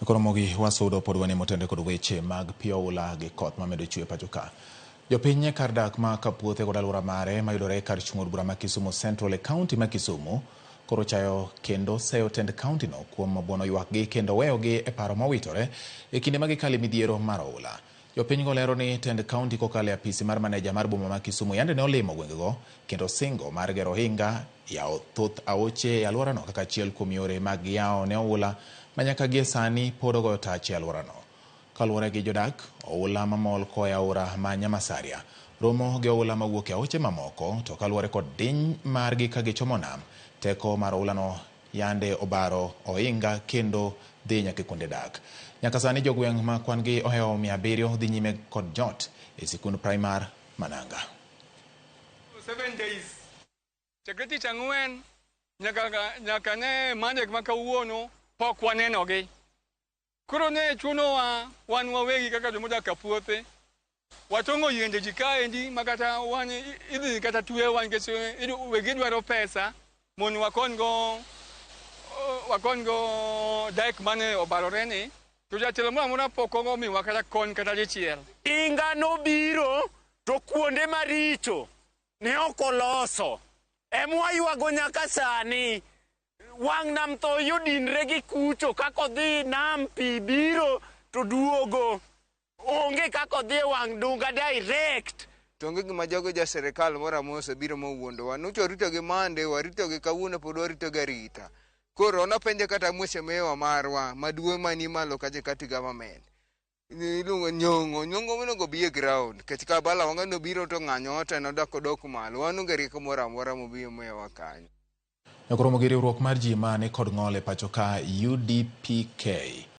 Koromogi wasudo pod wane motende kod weche mag pi oula gi koth mamedo chwe pacho ka. Jopiny e kar dak ma Kapuothe kod alwora mare mayudore kar chung' od bura ma Kisumu Central e kaunti ma Kisumu koro chayo kendo seyo tend kauntino kuom buono ywakgi kendo weyogi e paro mowitore e kinde ma gikale midhiero mar oula. Jopinygo lero ni tend kaunti kokalo e apisi mar maneja mar boma ma Kisumu yande ne olimo gwengego kendo singo mar gero ohinga, yawo thoth aoche e alworano kaka achiel kuom yore mag yawo ne oula ma nyaka gie sani pod ogoyo tach e alworano. Kaluwore gi jodak, oula mamol koa e aora ma Nyamasaria romo gi oula mawuok e aoche mamoko to kaluwore kod diny margi ka gichomo nam, teko mar oulano yande obaro ohinga kendo dhi nyaka e kuonde dak. Nyaka sani jogweng' ma kwan gi ohewo 700 dhi nyime kod jot e sikund primar Mananga. 7 days chakre tich ang'wen nyaka ne Monday ma kawuono pok wanenogi. Koro ne chunowa wan wawegi kaka jomodak Kapuothe watong'o yiende ji kaendi ma kata wan idhi kata twewa nikech wegi dwaro pesa mondo wakonygo dyke mane obarore ni to jatelo moro amora pok omiwa kata kony kata dichiel. Inga nobiro to kuonde maricho ne ok oloso. Emwaywago nyaka sani. Wang' nam tho odinre gi kucho kaka odhi nam pi biro to duogo. Onge kaka odhi e wang' dunga direct. To onge gima jogo ja sirikal moro amora osebiro mowuondowa. Nyocha warito gi Monday, warito gi kawuono pod warito gi arita. Koro napenje kata mheshimiwa marwa maduong' mani malo kacha e county government. Iluongo Nyong'o, Nyong'o monego obi e ground. Nikech ka Bala Wanga nobiro to ng'anyo te nodok odok malo. Wan onge rieko moro amora mobiro miyowa kanyo. Koromo gi riwruok mar ji ma nikod ng'ol e pacho ka UDPK.